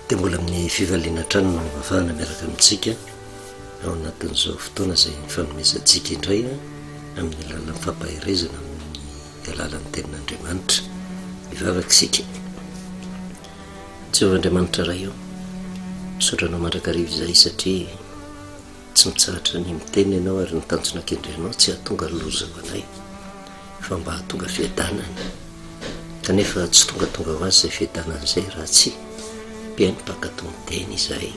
Dia mbola amin'ny fifaliana hatrany no afahana miaraka amintsika ao anatin'izao fotoana izay nifanomezantsika indray amin'ny alalan'ny fampaherezana amin'ny alalan'ny tenin'Andriamanitra. Mivavaka isika. Jehovah Andriamanitra Ray o, misaotra Anao mandrakariva izahay satria tsy mitsahatra ny miteny Ianao ary ny tanjona kendrenao tsy hahatonga loza ho anay fa mba hahatonga fiadanana. Kanefa tsy tongatonga ho azy izay fiadanana izay raha tsy mpihaino mpankatò ny teny izahay.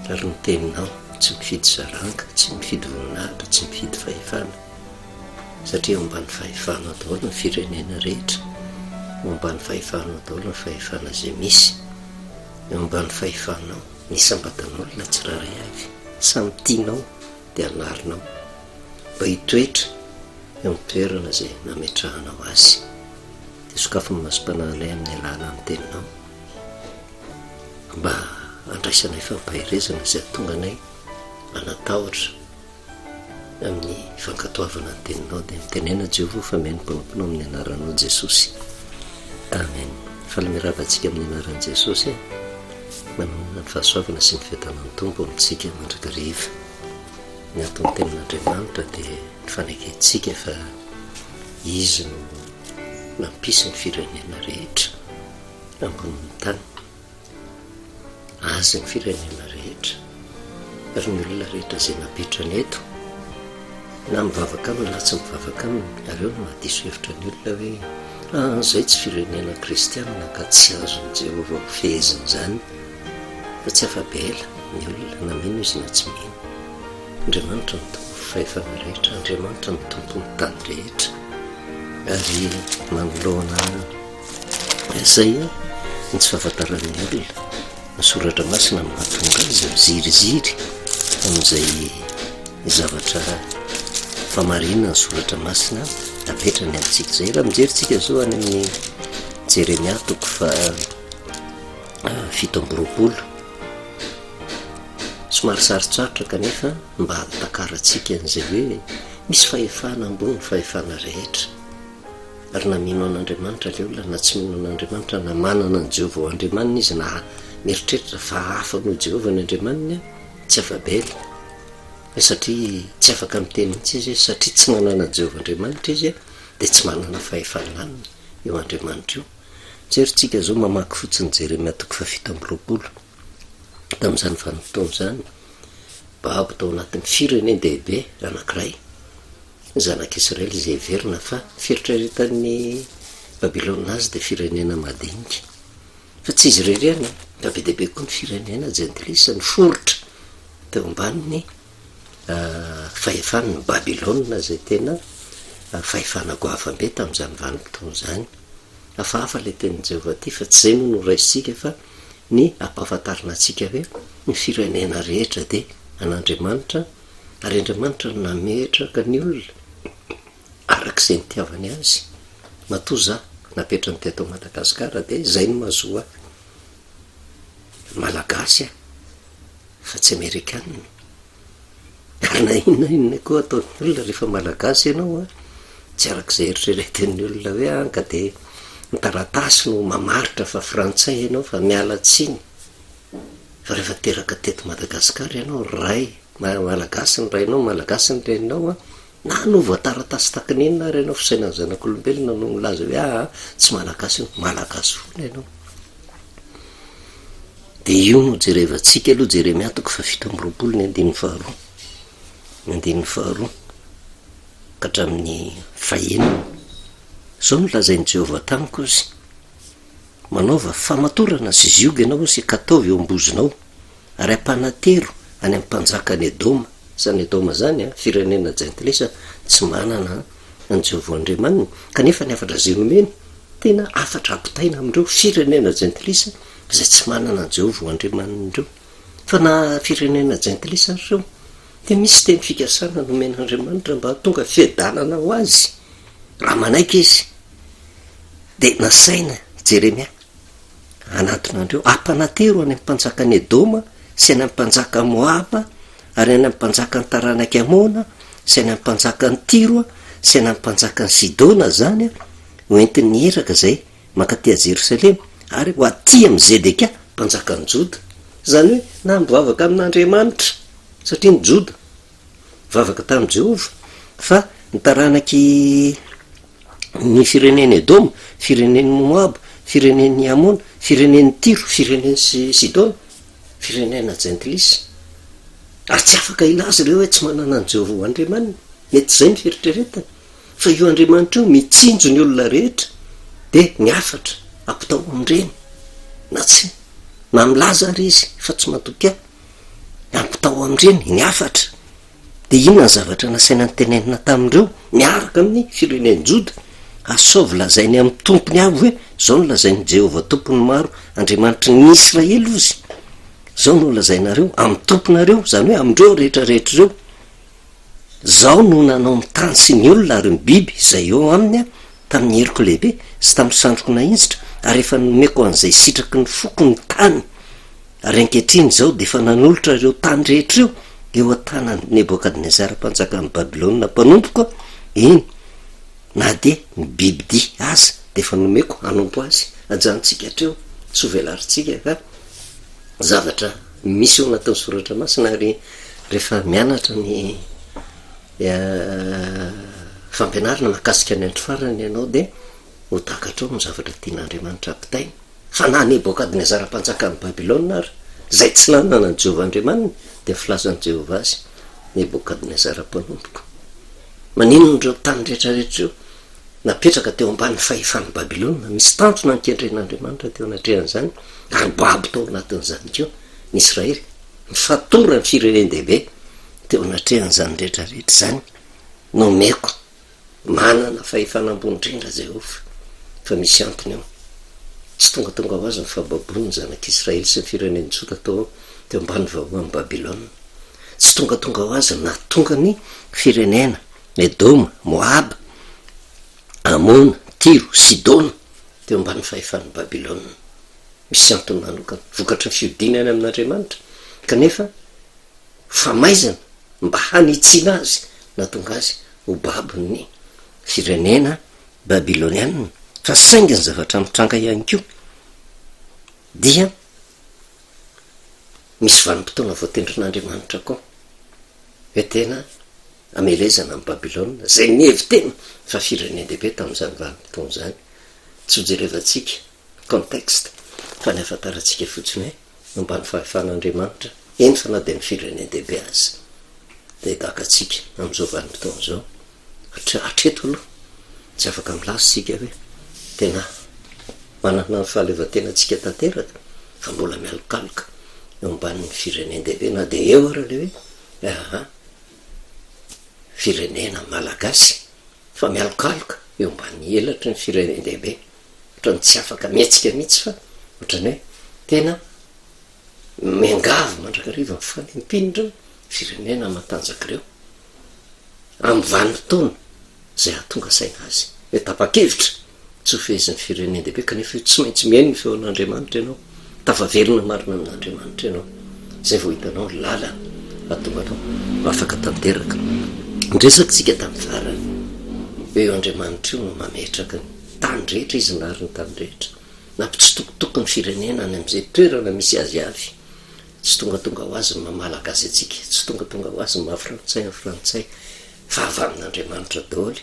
Ary ny teninao tsy mifidy saranga, tsy mifidy voninahitra, tsy mifidy fahefana. Satria eo ambany fahefanao daholo ny firenena rehetra, eo ambany fahefanao daholo ny fahefana izay misy, eo ambany fahefanao ny isam-batan'olona tsirairay avy. Samy tianao dia anarinao mba hitoetra eo amin'ny toerana izay nametrahanao azy. Dia sokafy ny masom-panahinay amin'ny alalan'ny teninao mba handraisanay fampaherezana izay hahatonga anay hanatahotra amin'ny fankatoavana ny teninao. Dia mitenena Jehovah fa mihaino mpanomponao amin'ny anaranao Jesosy. Amen. Faly miarahaba antsika amin'ny anaran'i Jesosy e. Manonona ny fahasoavana sy ny fiadanan'ny Tompo amintsika mandrakariva. Ny anton'ny tenin'Andriamanitra dia ny fanekentsika fa Izy no nampisy ny firenena rehetra ambonin'ny tany. Azy ny firenena rehetra ary ny olona rehetra izay napetrany eto, na mivavaka aminy na tsy mivavaka aminy, ary eo no mahadiso hevitra ny olona hoe ah, izay tsy firenena kristianina ka tsy azon'i Jehovah ho fehezina izany, fa tsy afa-bela ny olona na mino izy na tsy mino. Andriamanitra no tompon'ny fahefana rehetra, Andriamanitra no tompon'ny tany rehetra, ary manoloana izay ny tsy fahafantaran'ny olona ny soratra masina no mahatonga azy miziriziry amin'izay zavatra famarinana ny soratra masina apetrany amintsika izay. Raha mijery tsika izao any amin'ny Jeremia toko faha 27, Somary sarotsarotra kanefa mba hahatakarantsika an'izay hoe misy fahefana ambony ny fahefana rehetra. Ary na mino an'Andriamanitra ilay olona na tsy mino an'Andriamanitra, na manana an'i Jehovah ho Andriamaniny izy na mieritreritra fa hafa noho Jehovah ny Andriamaniny, tsy afa-bela. Satria tsy afaka miteny mihitsy izy hoe satria tsy manana an'i Jehovah Andriamanitra izy dia tsy manana fahefana aminy io Andriamanitra io. Jerintsika izao mamaky fotsiny Jeremia toko fahafito amby 20. Tamin'izany vanim-potoana izany, babo tao anatin'ny firenen-dehibe anankiray ny zanak'Israely izay heverina fa fieritreretan'ny Babylona azy dia firenena madinika. Fa tsy izy irery ihany, fa be dia be koa ny firenena jentilisa niforitra teo ambanin'ny fahefan'ny Babylona izay tena fahefana goavam-be tamin'izany vanim-potoana izany. Hafahafa ilay tenin'i Jehovah ity, fa tsy izay moa no raisintsika fa ny hampahafantarina antsika hoe ny firenena rehetra dia an'Andriamanitra ary Andriamanitra no nametraka ny olona araka izay nitiavany azy. Matoa za napetrany teto Madagasikara dia izay no mahazoa ahy. Malagasy aho fa tsy Amerikanina. Ary na inona inona koa ataon'ny olona rehefa Malagasy ianao an, tsy araka izay eritreretin'ny olona hoe an ka dia ny taratasy no mamaritra fa frantsay ianao fa miala tsiny fa rehefa teraka teto Madagasikara ianao, ray Malagasy ny rainao, Malagasy ny reninao an, na hanova taratasy tahaka ny inona ary ianao, fisainan'ny zanak'olombelona no milaza hoe aa tsy Malagasy ianao, Malagasy foana ianao. Dia io no jerevantsika aloha, Jeremia toko fahafito amby 20 ny andininy faharoa, ny andininy faharoa ka hatramin'ny fahenina. Izao no lazain'i Jehovah tamiko, hozy, Manaova famatorana sy zioga ianao, hozy, ka ataovy eo am-bozonao, ary ampanatero any amin'ny mpanjakan'i Edoma. Izany Edoma izany, firenena jentilisa tsy manana an'i Jehovah Andriamaniny, kanefa ny hafatra izay nomeny, tena hafatra ampitaina amin'ireo firenena jentilisa izay tsy manana an'i Jehovah ho Andriamaniny ireo. Fa na firenena jentilisa ary ireo, dia misy teny fikasana nomen'Andriamanitra mba hahatonga fiadanana ho azy, raha manaiky izy. Dia nasaina i Jeremia hanatona an'ireo, Ampanatero any amin'ny mpanjakan'i Edoma sy any amin'ny mpanjakan'i Moaba ary any amin'ny mpanjakan'ny taranak'i Amona sy any amin'ny mpanjakan'i Tyro sy any amin'ny mpanjakan'i Sidona izany, ho entin'ny iraka izay mankaty a Jerosalema ary ho aty amin'i Zedekia. mpanjakan'i Joda. Izany hoe na mivavaka amin'Andriamanitra, satria ny Joda nivavaka tamin'i Jehovah, fa ny taranak'i ny firenen'i Edoma, firenen'i Moaba, firenen'i Amona, firenen'i Tyro, firenen'i Sidona, firenena jentilisa. Ary tsy afaka hilaza ireo hoe tsy manana an'i Jehovah ho Andriamaniny. Mety izay ny fieritreretany. Fa io Andriamanitra io mitsinjo ny olona rehetra, dia ny hafatra ampitao amin'ireny, na tsy, na milaza ary izy fa tsy matoky ahy, ampitao amin'ireny ny hafatra. Dia inona ny zavatra nasaina notenenina tamin'ireo miaraka amin'ny firenen'i Joda? Asaovy lazainy amin'ny tompony avy hoe, 'Izao no lazain'i Jehovah Tompon'ny maro, Andriamanitry ny Israely, hozy, Izao no holazainareo amin'ny tomponareo, izany hoe amin'ireo rehetra rehetra ireo, 'Izaho no nanao ny tany sy ny olona ary ny biby izay eo aminy tamin'ny heriko lehibe sy tamin'ny sandriko nahinjitra, ary efa nomeko an'izay sitraky ny foko ny tany. Ary ankehitriny izao dia efa nanolotra ireo tany rehetra ireo eo an-tanan'i Nebokadnezara mpanjakan'i Babylona mpanompoko aho, eny, na dia ny bibidia aza dia efa nomeko hanompo azy. Ajanontsika hatreo, tsy hovelarintsika fa zavatra misy ao anatin'ny soratra masina ary rehefa mianatra ny fampianarana mahakasika ny andro farany ianao dia ho takatrao ny zavatra tian'Andriamanitra hampitaina. Fa na Nebokadnezara mpanjakan'i Babylona ary, izay tsy nanana an'i Jehovah Andriamaniny, dia ny filazan'i Jehovah azy, Nebokadnezara mpanompoko. Maninona ireo tany rehetra rehetra ireo napetraka teo ambany fahefan'i Babylona? Misy tanjona nikendren'Andriamanitra teo anatrehan'izany, ary babo tao anatin'izany koa ny Israely. Nifatoran'ny firenen-dehibe teo anatrehan'izany rehetra rehetra izany. Nomeko Manana fahefana ambony indrindra Jehovah, fa misy antony ao. Tsy tongatonga ho azy ny fahababoan'ny zanak'Israely sy ny firenen'i Joda tao teo ambany vahoan'i Babylona. Tsy tongatonga ho azy ny nahatonga ny firenena Edoma, Moaba, Amona, Tyro, Sidona teo ambany fahefan'i Babylona. Misy antony manokana, vokatry ny fihodinany amin'Andriamanitra, kanefa famaizana mba hanitsiana azy nahatonga azy ho babon'ny firenena babylonianina, fa saingy ny zavatra mitranga ihany koa dia misy vanim-potoana voatendrin'Andriamanitra koa hoe tena hamelezana an'i Babylona, izay nihevi-tena fa firenen-dehibe tamin'izany vanim-potoana izany. Tsy hojerevantsika contexte fa ny ahafantarantsika fotsiny hoe ambany fahefan'Andriamanitra, eny fa na dia ny firenen-dehibe aza dia gaga antsika amin'izao vanim-potoana izao. Hatreto aloha tsy afaka milaza isika hoe tena manana ny fahaleovantenantsika tanteraka fa mbola mialokaloka eo ambanin'ny firenen-dehibe na dia eo ara ilay hoe aha firenena malagasy fa mialokaloka eo ambany elatry ny firenen-dehibe. Ohatran'ny tsy afaka mihetsika mihitsy fa ohatran'ny hoe tena miangavy mandrakariva ny fanampian'ireo firenena matanjaka ireo amin'ny vanim-potoana izay hahatonga saina azy hoe tapa-kevitra tsy ho fehezin'ny firenen-dehibe kanefa io tsy maintsy mihaino ny feon'Andriamanitra ianao, tafaverina marina amin'Andriamanitra ianao, izay vao hitanao ny lalana hahatonga anao ho afaka tanteraka. Niresaka isika tamin'ny farany hoe io Andriamanitra io no mametraka ny Tany rehetra izy nary ny tany rehetra. Nampitsitokotoko ny firenena any amin'izay toerana misy azy avy. Tsy tongatonga ho azy ny maha Malagasy antsika, tsy tongatonga ho azy ny maha Frantsay an'ny Frantsay, fa avy amin'Andriamanitra daholo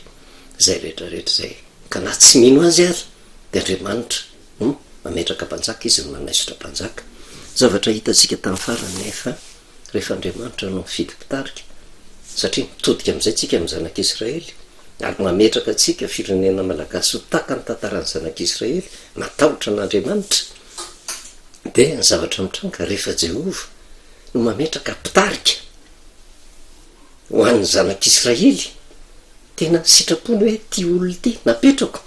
izay rehetra rehetra izay. Ka na tsy mino azy ary dia Andriamanitra no mametraka mpanjaka, izy no manaisotra mpanjaka. Zavatra hitantsika tamin'ny farany nefa rehefa Andriamanitra no mifidy mpitarika, satria mitodika amin'izay tsika amin'ny zanak'Israely, ary mametraka antsika firenena malagasy ho tahaka ny tantaran'ny zanak'Israely matahotra an'Andriamanitra, dia ny zavatra mitranga rehefa Jehovah no mametraka mpitarika ho an'ny zanak'Israely, tena sitrapony hoe ity olona ity napetrako,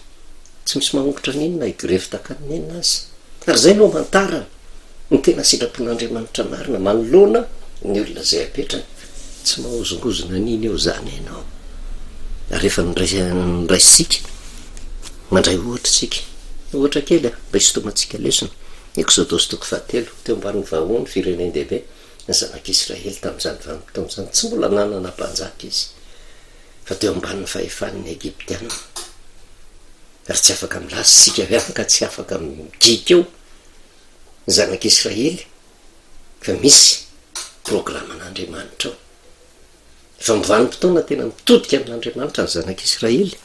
tsy misy manongotra n'inona higrevy tahaka ny nenina azy. Ary izay no amantarana ny tena sitrapon'Andriamanitra marina manoloana ny olona izay apetrany. Tsy mahozongozona an'iny eo izany ianao. Ary rehefa noraisintsika, mandray ohatra isika, ohatra kely a, mba hisintomantsika lesona, Eksodosy toko fahatelo, teo ambanin'ny vahohon'ny firenen-dehibe ny zanak'Israely tamin'izany vanim-potoana izany, tsy mbola nanana mpanjaka izy, fa teo ambanin'ny fahefan'ny Egyptiana. Ary tsy afaka milaza isika hoe afaka tsy afaka migiaka eo. ny zanak'Israely fa misy programan'Andriamanitra ao. Efa amin'ny vanim-potoana tena mitodika amin'Andriamanitra ny zanak'Israely.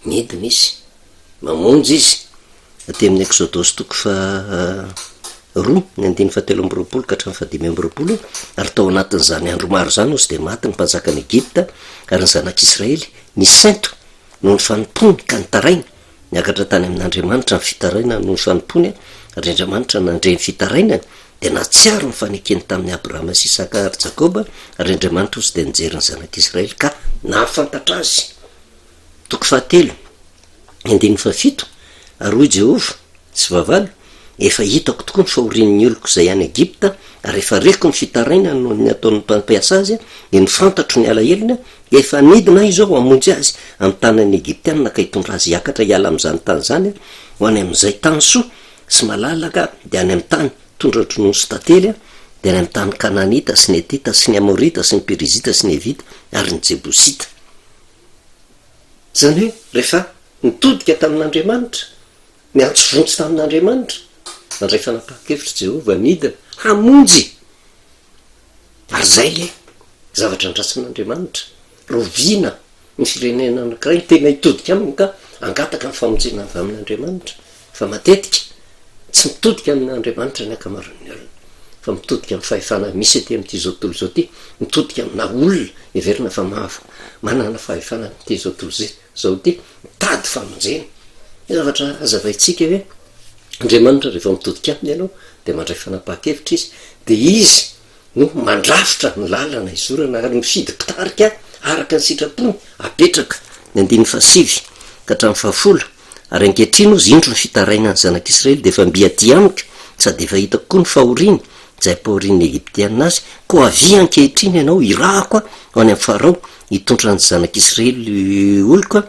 Midina izy, mamonjy izy. Aty amin'ny Eksodosy toko faha roa, ny andininy fahatelo amby roapolo ka hatramin'ny fahadimy amby roapolo, ary tao anatin'izany andro maro izany hozy dia maty ny mpanjakan'i Egypta ary ny zanak'Israely nisento noho ny fanompoany ka nitaraina, Niakatra tany amin'Andriamanitra ny fitarainany noho ny fanompoany, ary Andriamanitra nandre ny fitarainany, dia nahatsiaro ny fanekeny tamin'i Abrahama sy Isaka ary Jakoba, ary Andriamanitra ozy dia nijery ny zanak'Israely ka nahafantatra azy. Toko fahatelo, andininy fahafito, Ary hoy Jehovah, sy fahavalo, Efa hitako tokoa ny fahorian'ny oloko izay any Egypta, ary efa reko ny fitarainany noho ny ataon'ny mpampiasa azy, eny fantatro ny alahelony, efa nidina Aho izao hamonjy azy amin'ny tanan'ny Egyptiana ka hitondra azy hiakatra hiala amin'izany tany izany ho any amin'izay tany soa sy malalaka, dia any amin'ny tany tondra-dronono sy tantely, dia any amin'ny tany Kananita sy ny Hetita sy ny Amorita sy ny Perizita sy ny Hevita ary ny Jebosita. Izany hoe rehefa nitodika tamin'Andriamanitra, Niantso vonjy tamin'Andriamanitra, nandray fanapahan-kevitra Jehovah nidina hamonjy. Ary izay ilay zavatra andrasan'Andriamanitra. Rahoviana ny firenena anankiray no tena hitodika aminy ka hangataka ny famonjena avy amin'Andriamanitra? Fa matetika tsy mitodika amin'Andriamanitra ny ankamaroan'ny olona, fa mitodika amin'ny fahefana misy ety amin'ity izao tontolo izao ity, mitodika amina olona heverina fa manana fahefana amin'ity izao tontolo izao ity, mitady famonjena. Ny zavatra hazavaintsika hoe Andriamanitra rehefa mitodika aminy ianao dia mandray fanapahan-kevitra izy, dia izy no mandrafitra ny lalana izorana ary mifidy mpitarika araka ny sitrapony apetraka, ny andininy fahasivy ka hatramin'ny fahafolo, ary ankehitriny hozy indro ny fitarainan'ny zanak'Israely dia efa mby aty amiko sady efa hitako koa ny fahoriany izay ampahorian'ny Egyptiana azy, koa avia ankehitriny ianao hirahako ho any amin'i Farao hitondra ny zanak'Israely oloko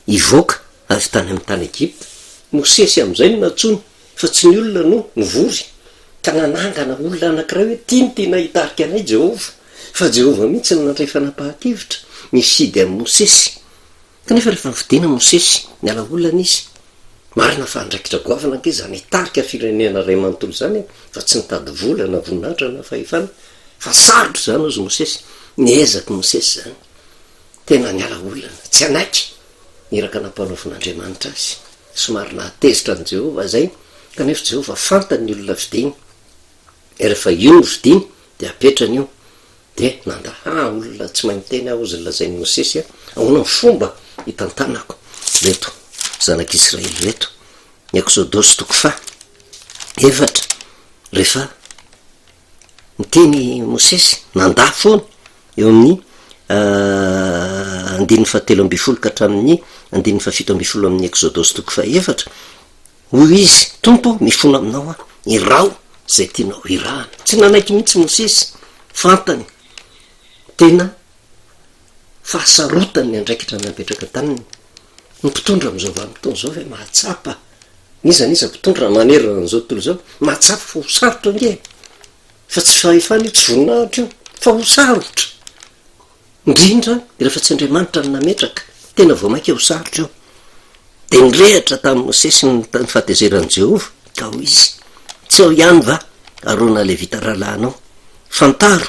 hivoaka avy tany amin'ny tany Egypta. Mosesy amin'izay no nantsoiny, fa tsy ny olona no nivory, ka nanangana olona anankiray hoe, Ity no tiana hitarika anay Jehovah. Fa Jehovah mihitsy no nandray fanapahan-kevitra nifidy an'i Mosesy. Kanefa rehefa nofidina Mosesy, niala olana izy. Marina fa andraikitra goavana ange izany hitarika firenena iray manontolo izany e, fa tsy nitady vola na voninahitra na fahefana. Fa sarotra izany hozy Mosesy. Niezaka Mosesy izany. Tena niala olana, tsy hanaiky ny iraka nampanaovin'Andriamanitra azy. Somary nahatezitra an'i Jehovah izay, kanefa Jehovah fantany ny olona fidiny. Rehefa io no fidiny, dia apetrany io. Dia nandà, Ha, olona tsy mahay miteny aho, hozy ny lazain'i Mosesy, ahoana ny fomba hitantanako ireto zanak'Israely ireto? Ny Eksodosy toko faha efatra, rehefa niteny i Mosesy, nandà foana, eo amin'ny andininy fahatelo ambin'ny folo ka hatramin'ny andininy fahafito ambin'ny folo amin'ny Eksodosy toko faha efatra, Hoy izy, Tompo ô, mifona aminao aho, iraho izay tianao hirahana. Tsy nanaiky mihitsy Mosesy, fantany tena fahasarotany ny andraikitra napetraka taminy. Ny mpitondra amin'izao vanim-potoana izao ve mahatsapa, n'iza n'iza mpitondra manerana an'izao tontolo izao, mahatsapa fa ho sarotra ange e! Fa tsy fahefana io, tsy voninahitra io, fa ho sarotra. Indrindra rehefa tsy Andriamanitra no nametraka, tena vao mainka ho sarotra io. Dia nirehitra tamin'i Mosesy ny fahatezeran'i Jehovah, ka hoy izy, Tsy ao ihany va Arona Levita rahalahinao? Fantaro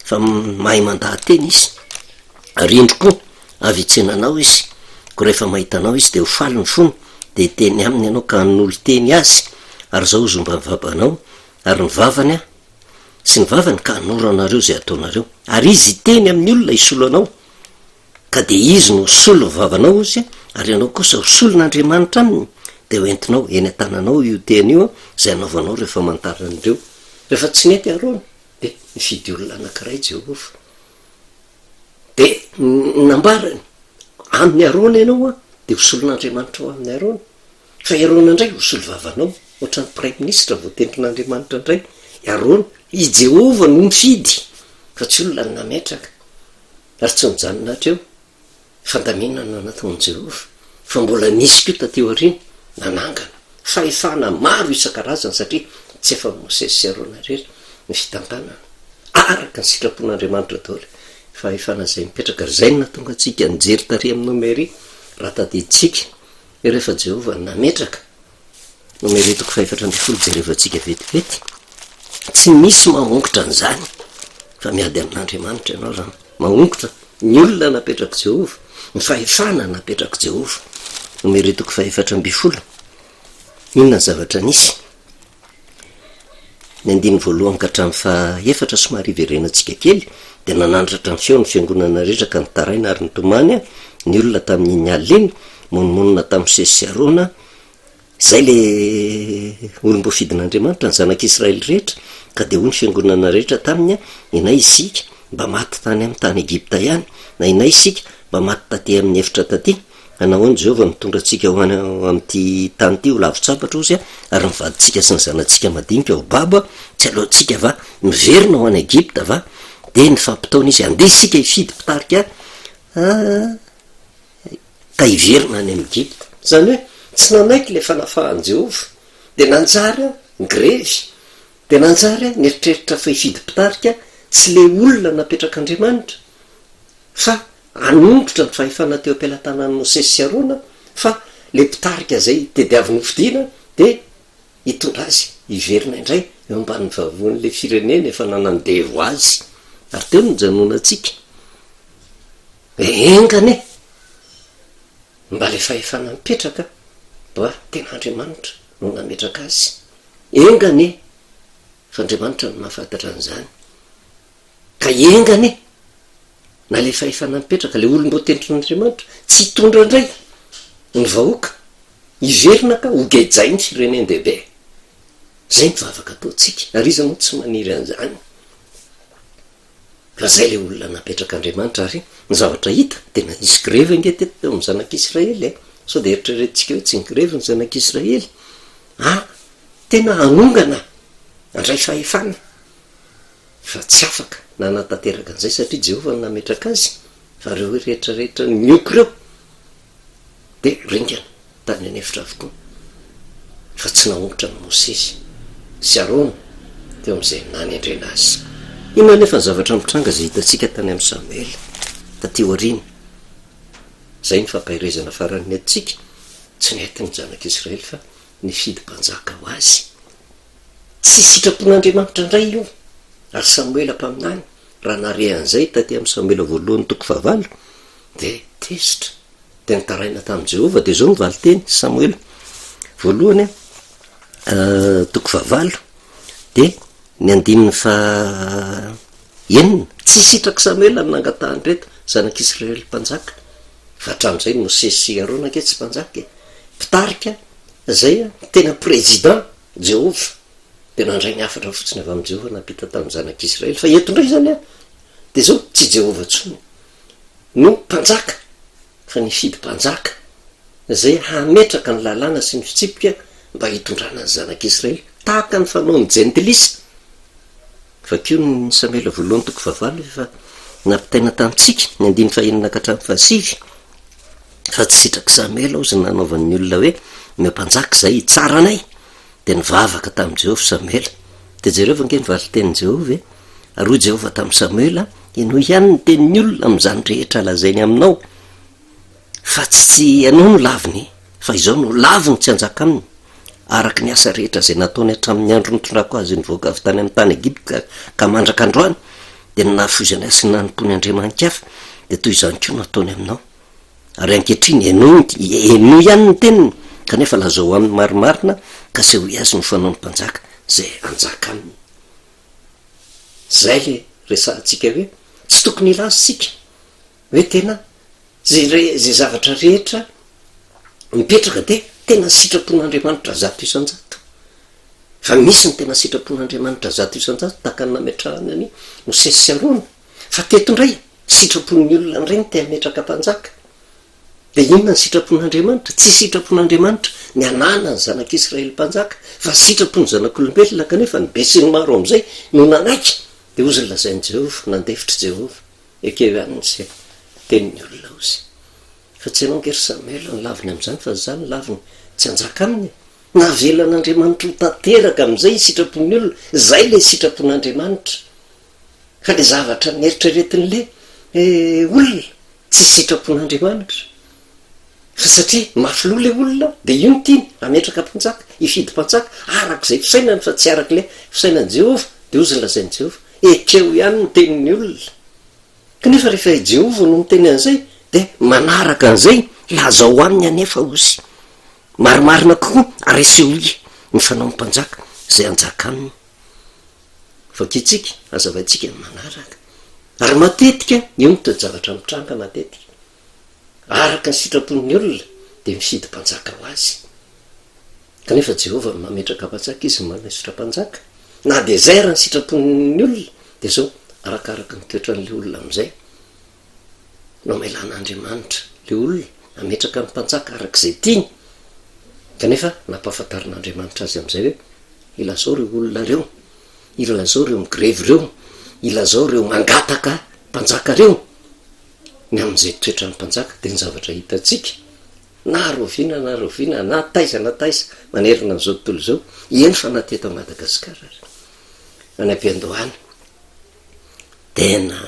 fa mahay mandaha-teny izy, ary indro koa avy hitsena anao izy. Koa rehefa mahita anao izy, dia ho faly ny fony, dia hiteny aminy ianao ka hanolo-teny azy, ary izao ho zomban'ny vabanao, ary ny vavany sy ny vavany ka hanoro anareo izay hataonareo. Ary izy hiteny amin'ny olona hisolo anao, ka dia izy no ho solon'ny vavanao, hozy, ary ianao kosa ho solon'Andriamanitra aminy, dia ho entinao eny an-tananao io teny io izay hanaovanao ireo famantarana ireo. Rehefa tsy nety Arona, dia nifidy olona anankiray Jehovah. Dia nambarany, Amin'i Arona ianao, dia ho solon'Andriamanitra ho amin'i Arona. Fa i Arona indray ho solovavanao, hoatran'ny praiminisitra voatendrin'Andriamanitra indray i Arona. I Jehovah no nifidy, fa tsy olona no nametraka. Ary tsy nijanona hatreo ny fandaminana nataon'i Jehovah, fa mbola nisy koa tatỳ aoriana nanangana fahefana maro isan-karazany, satria tsy efa Mosesy sy Arona irery ny fitantanana araka ny sitrapon'Andriamanitra daholo. Fahefana izay mipetraka, ary izay no nahatonga antsika nijery tary amin'ny Nomery, raha tadidintsika. Rehefa Jehovah nametraka. Nomery toko fahefatra ambin'ny folo jerevantsika vetivety. Tsy misy mahongotra an'izany fa miady amin'Andriamanitra ianao raha mahongotra ny olona napetrak'i Jehovah, ny fahefana napetrak'i Jehovah. Nomery toko fahefatra ambin'ny folo. Inona ny zavatra nisy? Ny andininy voalohany ka hatramin'ny fahaefatra somary hiverenantsika kely dia nanandratra ny feo ny fiangonana rehetra ka nitaraina ary nitomany ny olona tamin'iny alina iny, monomonona tamin'i Mosesy sy Arona, izay le olom-boafidin'Andriamanitra, ny zanak'Israely rehetra, ka dia hoy ny fiangonana rehetra taminy, Inay isika mba maty tany amin'ny tany Egypta ihany, na inay isika mba maty taty amin'ny efitra taty. Fa nahoana Jehovah mitondra antsika ho any amin'ity tany ity ho lavon-tsabatra, hozy, ary ny vadintsika sy ny zanatsika madinika ho babo? Tsy aleontsika va miverina ho any Egypta va? Dia nifampitaona izy, Andeha isika hifidy mpitarika ka hiverina any amin'i Egypta. Izany hoe tsy nanaiky ilay fanafahan'i Jehovah, dia nanjary nigrevy, dia nanjary nieritreritra fa hifidy mpitarika tsy ilay olona napetrak'Andriamanitra, fa hanongotra ny fahefana teo am-pelatanan'i Mosesy sy Arona, fa ilay mpitarika izay tediaviny hofidiana dia hitondra azy hiverina indray eo ambanin'ny vavoan'ilay firenena efa nanandevo azy. Ary teo no nijanonantsika. Enga anie mba ilay fahefana mipetraka mba tena Andriamanitra no nametraka azy. Enga anie fa Andriamanitra no mahafantatra an'izany. Ka enga anie na ilay fahefana mipetraka, ilay olom-boatendrin'Andriamanitra, tsy hitondra indray ny vahoaka, hiverina ka ho gejain'ny firenen-dehibe. Izay ny vavaka ataontsika, ary iza moa tsy maniry an'izany? Fa izay ilay olona napetrak'Andriamanitra, ary ny zavatra hita, tena nisy grevy ange teto teo amin'ny zanak'Israely e! Sao dia eritreretintsika hoe tsy nigrevy ny zanak'Israely? Ah! Tena hanongana, handray fahefana. Fa tsy afaka nanatanteraka an'izay satria Jehovah no nametraka azy, fa ireo rehetra rehetra nioko ireo dia ringana tany an'efitra avokoa, fa tsy nahongotra an'i Mosesy sy Arona teo amin'izay nanendrena azy. Inona anefa ny zavatra mitranga izay hitantsika tany amin'i Samoela taty aoriana? Izay ny fampaherezana farany nentintsika, tsy nety ny zanak'Israely fa nifidy mpanjaka ho azy. Tsy sitrapon'Andriamanitra indray io, ary Samoela mpaminany, raha nahare an'izay taty amin'ny Samoela voalohany toko fahavalo, dia tezitra, dia nitaraina tamin'i Jehovah, dia izao no valin-teny, Samoela voalohany toko fahavalo, dia ny andininy faha enina, tsy sitrak'i Samoela ny nangatahan'ireto zanak'Israely mpanjaka, fa hatramin'izay Mosesy sy Arona ange tsy mpanjaka e, mpitarika izay tena président. Jehovah, dia nandray ny hafatra fotsiny avy amin'i Jehovah nampita tamin'ny zanak'Israely. Fa eto indray izany an, dia izao, tsy Jehovah intsony no mpanjaka, fa nifidy mpanjaka izay hametraka ny lalàna sy ny fitsipika mba hitondrana ny zanak'Israely, tahaka ny fanaon'ny jentilisa. Vakio ny Samoela voalohany toko fahavalo efa nampitaina tamintsika, ny andininy fahenina ka hatramin'ny fahasivy. Fa tsy sitrak'i Samoela hozy ny nanaovan'ny olona hoe, Omeo mpanjaka izay hitsara anay. Dia nivavaka tamin'i Jehovah Samoela. Dia jereo va ange ny valin-tenin'i Jehovah e! Ary hoy Jehovah tamin'i Samoela, Henoy ihany ny tenin'ny olona amin'izany rehetra lazainy aminao, fa tsy ianao no laviny, fa izaho no laviny tsy hanjaka aminy, araka ny asa rehetra izay nataony hatramin'ny andro nitondrako azy nivoaka avy tany amin'ny tany Egypta ka mandraka androany, dia ny nahafoizany ahy sy ny nanompoany andriamani-kafa, dia toy izany koa no hataony aminao. Ary ankehitriny, henoy ny, henoy ihany ny teniny, kanefa lazao aminy marimarina, ka asehoy azy ny fanaon'ny mpanjaka izay hanjaka aminy. Izay ilay resahantsika hoe tsy tokony hilaza isika hoe tena izay re, izay zavatra rehetra mipetraka dia tena sitrapon'Andriamanitra 100%. Fa misy ny tena sitrapon'Andriamanitra 100% tahaka ny nametrahany an'i Mosesy sy Arona. Fa teto indray, sitrapon'ny olona indray ny te hametraka mpanjaka. Dia inona ny sitrapon'Andriamanitra? Tsy sitrapon'Andriamanitra ny hananan'ny zanak'Israely mpanjaka, fa sitrapon'ny zanak'olombelona, kanefa ny besinimaro amin'izay no nanaiky. Dia hozy ny lazain'i Jehovah, nandefitr'i Jehovah, ekeo ihany ny se, tenin'ny olona hozy. Fa tsy ianao ange ry Samuel no laviny amin'izany, fa izaho no laviny, tsy hanjaka aminy e. Navelan'Andriamanitra ho tanteraka amin'izay ny sitrapon'ny olona, izay ilay sitrapon'Andriamanitra. Fa ilay zavatra neritreretin'ilay olona, tsy sitrapon'Andriamanitra. Fa satria mafy loha ilay olona dia io no tiany, hametraka mpanjaka, hifidy mpanjaka, araka izay fisainany fa tsy araka ilay fisainan'i Jehovah. Dia hozy ny lazain'i Jehovah, Ekeo ihany ny tenin'ny olona. Kanefa rehefa i Jehovah no miteny an'izay, dia manaraka an'izay, lazao aminy anefa, hozy. Marimarina kokoa ary asehoy ny fanaon'ny mpanjaka izay hanjaka aminy. Vakintsika, hazavaintsika ny manaraka. Ary matetika, io no toe-javatra mitranga matetika. Araka ny sitrapon'ny olona, dia mifidy mpanjaka ho azy. Kanefa Jehovah no mametraka mpanjaka, Izy no manaisotra mpanjaka. Na dia izay ara ny sitrapon'ny olona, dia izao, arakaraka ny toetran'ilay olona amin'izay no amelan'Andriamanitra ilay olona hametraka ny mpanjaka araka izay tiany. Kanefa nampahafantarin'Andriamanitra azy amin'izay hoe, Ilazao ireo olona ireo, ilazao ireo migrevy ireo, ilazao ireo mangataka mpanjaka ireo, ny amin'izay toetran'ny mpanjaka, dia ny zavatra hitantsika, na rahoviana na rahoviana, na taiza na taiza manerana an'izao tontolo izao, eny fa na teto Madagasikara ary, any am-piandohana, tena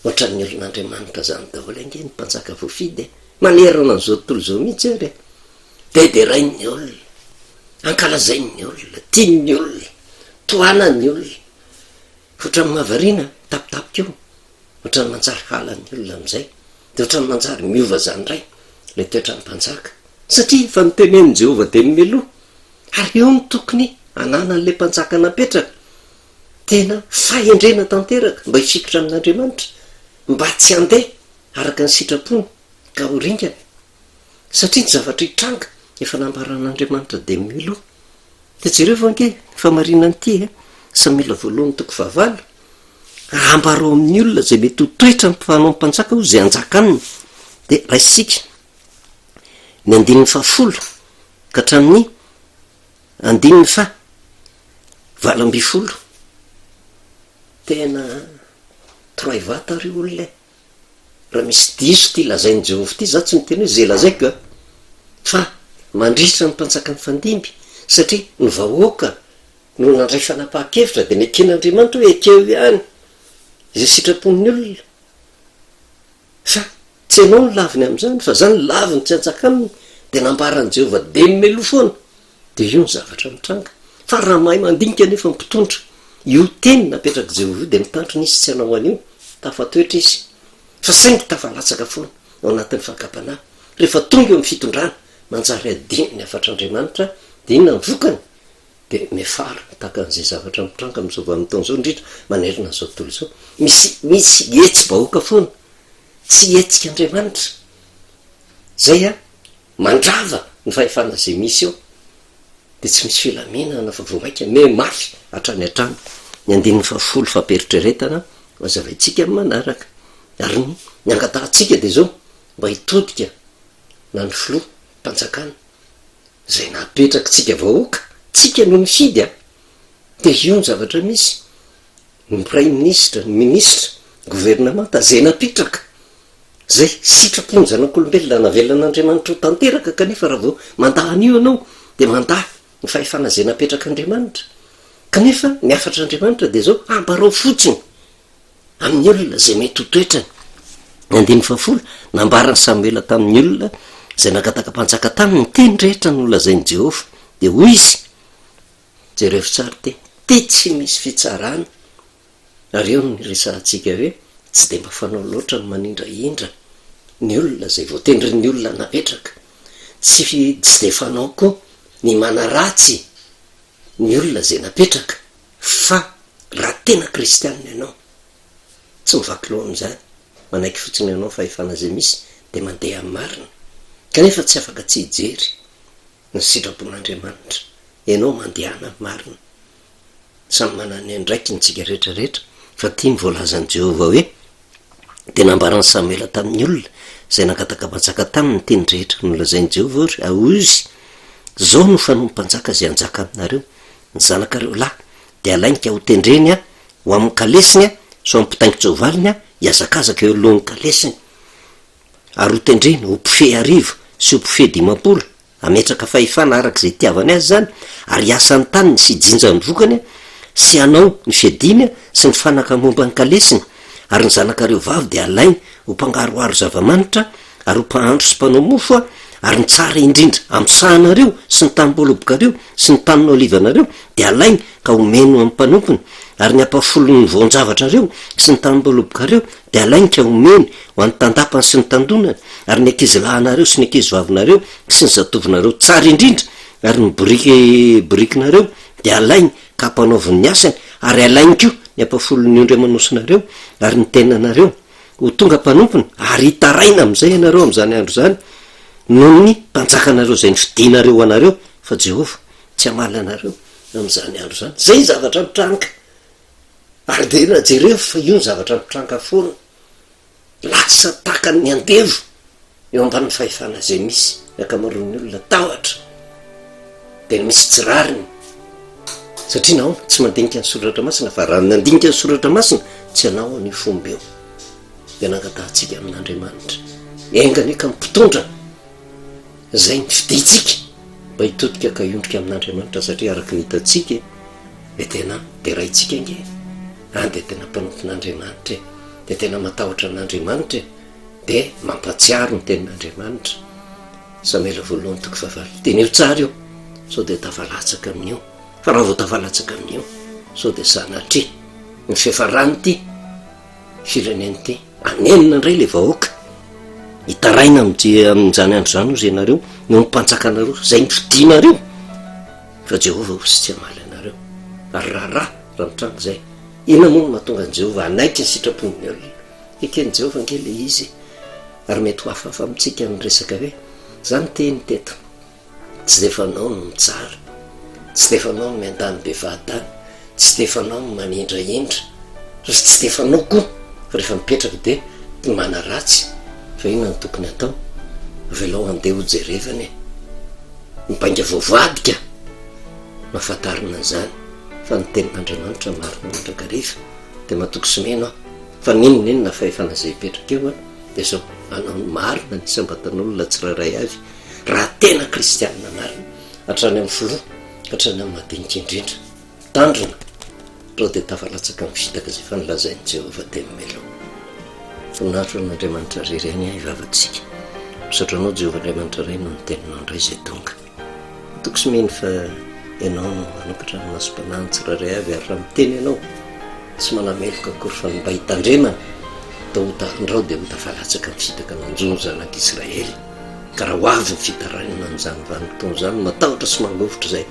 ohatran'ny olon'Andriamanitra izany daholo ange ny mpanjaka voafidy e, manerana an'izao tontolo izao mihitsy ary e, dia derain'ny olona, ankalazain'ny olona, tian'ny olona, tohanan'ny olona, ohatran'ny mahavariana, tapitapika eo. Ohatran'ny manjary halan'ny olona amin'izay, dia ohatran'ny manjary miova izany indray ilay toetran'ny mpanjaka, satria efa notenenin'i Jehovah dieny mialoha, ary eo no tokony hananan'ilay mpanjaka napetraka tena fahendrena tanteraka mba hifikitra amin'Andriamanitra, mba tsy handeha araka ny sitrapony ka ho ringana, satria ny zavatra hitranga efa nambaran'Andriamanitra dieny mialoha. Dia jereo fa ange ny fahamarinan'ity e, Samoela voalohany toko fahavalo, Ambarao amin'ny olona izay mety ho toetra ny mpanao mpanjaka hoy izay hanjaka aminy. Dia raisintsika ny andininy fahafolo ka hatramin'ny andininy faha 18. Tena torohay vato ary io olona e. Raha misy diso ity lazain'i Jehovah ity, izaho tsy miteny hoe izay lazaiko an, fa mandritra ny mpanjaka mifandimby, satria ny vahoaka no nandray fanapahan-kevitra dia neken'Andriamanitra hoe ekeo ihany izay sitrapon'ny olona, fa tsy ianao no laviny amin'izany fa izaho no laviny tsy hanjaka aminy, dia nambaran'i Jehovah dia meloa foana, dia io ny zavatra mitranga. Fa raha mahay mandinika anefa ny mpitondra io teny napetrak'i Jehovah io dia mitandrina izy tsy hanao an'io, tafatoetra izy, fa saingy tafalatsaka foana ao anatin'ny fakam-panahy. Rehefa tonga eo amin'ny fitondrana, manjary adino ny hafatr'Andriamanitra, dia inona ny vokany? Dia miafara tahaka an'izay zavatra mitranga amin'izao vanim-potoana izao, indrindra manerana an'izao tontolo izao. Misy misy hetsi-bahoaka foana, tsy hetsika Andriamanitra. Izay an, mandrava ny fahefana izay misy eo, dia tsy misy filaminana fa vao mainka miha mafy hatrany hatrany. Ny andininy fahafolo fampiheritreretana ho hazavaintsika amin'ny manaraka. Ary ny ny angatahantsika dia izao, mba hitodika na ny filoha mpanjakana izay napetraky tsika vahoaka, tsika no nifidy a! Dia io ny zavatra misy, ny praiminisitra, ny minisitra, governemanta izay napetraka, izay sitrapon'ny zanak'olombelona navelan'Andriamanitra ho tanteraka kanefa raha vao mandà an'io ianao dia mandà ny fahefana izay napetrak'Andriamanitra. Kanefa ny hafatr'Andriamanitra dia izao, ambarao fotsiny amin'ny olona izay mety ho toetrany. Ny andininy fahafolo, nambaran'i Samoela tamin'ny olona izay nangataka mpanjaka taminy ny teny rehetra nolazain'i Jehovah. Dia hoy izy, Jerevo tsara ity, ity tsy misy fitsarana. Ary eo no niresahantsika hoe tsy dia mba fanao loatra ny manindrahindra ny olona izay voatendrin'ny olona napetraka. Tsy tsy dia fanao koa ny manaratsy ny olona izay napetraka fa Raha tena kristianina ianao, tsy mivaky loha amin'izany, manaiky fotsiny ianao ny fahefana izay misy dia mandeha amin'ny marina, kanefa tsy afaka tsy hijery ny sitrapon'Andriamanitra ianao mandehana amin'ny marina. Samy manana ny andraikiny isika rehetra rehetra, fa ity ny voalazan'i Jehovah hoe, Dia nambaran'i Samoela tamin'ny olona izay nangataka mpanjaka taminy ny teny rehetra nolazain'i Jehovah, ary hoy izy, Izao no fanaon'ny mpanjaka izay hanjaka aminareo, Ny zanakareo lahy dia alainy ka hotendreny ho amin'ny kalesiny sy ho amin'ny mpitaingin-tsoavaliny hihazakazaka eo alohan'ny kalesiny, ary hotendreny ho mpifehy arivo sy ho mpifehy 50, Hametraka fahefana araka izay itiavany azy izany, ary hiasa ny taniny sy hijinja ny vokany, sy hanao ny fiadiany sy ny fanaka momba ny kalesiny, ary ny zanakareo vavy dia halainy ho mpangaroharo zava-manitra, Ary ho mpahandro sy mpanao mofo aho, ary ny tsara indrindra amin'ny sahanareo sy ny tanim-boalobokareo sy ny tanin'olivanareo dia alainy ka omeny ho an'ny mpanompony, ary ny ampahafolon'ny voan-javatrareo sy ny tanim-boalobokareo dia alainy ka omeny ho an'ny tandapany sy ny tandonany, ary ny ankizilahinareo sy ny ankizivavinareo sy ny zatovonareo tsara indrindra ary ny boriky borikinareo dia alainy ka ampanaoviny ny asany, ary alainy koa ny ampahafolon'ny ondry aman'osinareo ary ny tenanareo. Ho tonga mpanompony, ary hitaraina amin'izay ianareo amin'izany andro izany, noho ny mpanjakanareo izay nofidinareo ho anareo, fa Jehovah tsy hamaly anareo amin'izany andro izany. Izay ny zavatra mitranga. Ary dia jereo fa io ny zavatra mitranga foana. Lasa tahaka ny andevo. Eo ambanin'ny fahefana izay misy ny ankamaroan'ny olona, tahotra dia misy tsy rariny satria nahoana? Tsy mandinika ny soratra masina fa raha nandinika ny soratra masina tsy hanao an'io fomba io dia nangatahantsika amin'Andriamanitra enga anie ka ny mpitondra izay nifidintsika mba hitodika ka hiondrika amin'Andriamanitra satria araka ny hitantsika dia tena deraintsika ange any dia tena mpanompon'Andriamanitra e, dia tena matahotra an'Andriamanitra e. Dia mampahatsiaro ny tenin'Andriamanitra, Samoela voalohany toko fahavalo. Diniho tsara io, sao dia tafalatsaka amin'io. Fa raha vao tafalatsaka amin'io, sao dia sanatria ny fiafaran'ity firenena ity, hanenina indray ilay vahoaka. Hitaraina amin'izany andro izany hozy ianareo, noho ny mpanjakanareo, izay nofidinareo. Fa Jehovah hozy tsy hamaly anareo. Ary raharaha raha mitranga izay, inona moa no mahatonga an'i Jehovah hanaiky ny sitrapon'ny olona? Eken'i Jehovah ange ilay izy e! Ary mety ho hafahafa amintsika ny resaka hoe, Izaho niteny teto, tsy dia fanao ny mitsara, tsy dia fanao ny miandany be fahatany, tsy dia fanao ny manindrahindra, ary tsy dia fanao koa fa rehefa mipetraka dia ny manaratsy, fa inona no tokony hatao? Avelao handeha hojerevana e! Ny bainga voavadika no ahafantarana an'izany, fa ny tenin'Andriamanitra marina mandrakariva, dia matoky sy mino aho. Fa n'inon'inona fahefana izay hipetraka eo dia izao, hanao ny marina ny isam-batan'olona tsirairay avy, raha tena kristianina marina, hatrany amin'ny filoha ka hatrany amin'ny madinika indrindra. Mitandrina sao dia tafalatsaka amin'ny fitaka izay efa nolazain'i Jehovah teny mialoha. Voninahitra ho an'Andriamanitra irery ihany hivavatsika. Misaotra Anao Jehovah Andriamanitra Ray noho ny teninao indray izay tonga. Matoky sy mino fa Ianao no manokatra ny masom-panahin'ny tsirairay avy ary raha miteny Ianao, tsy manameloka akory fa ny mba hitandremana, atao ho tafindrao dia ho tafalatsaka ny fitaka nanjo ny zanak'Israely. Ka raha ho avy ny fitarainana amin'izany vanim-potoana izany, matahotra sy mangovitra izay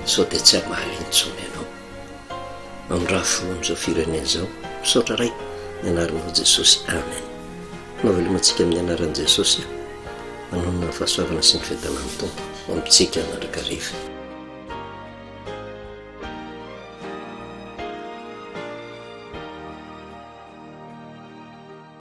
sao dia tsy hamaly intsony Ianao. Mamindrà fo amin'izao firenena izao. Misaotra Ray, ny anaranao Jesosy. Amen. Manao veloma antsika amin'ny anaran'i Jesosy aho. Manonona ny fahasoavana sy ny fiadanan'ny Tompo ho amintsika mandrakariva.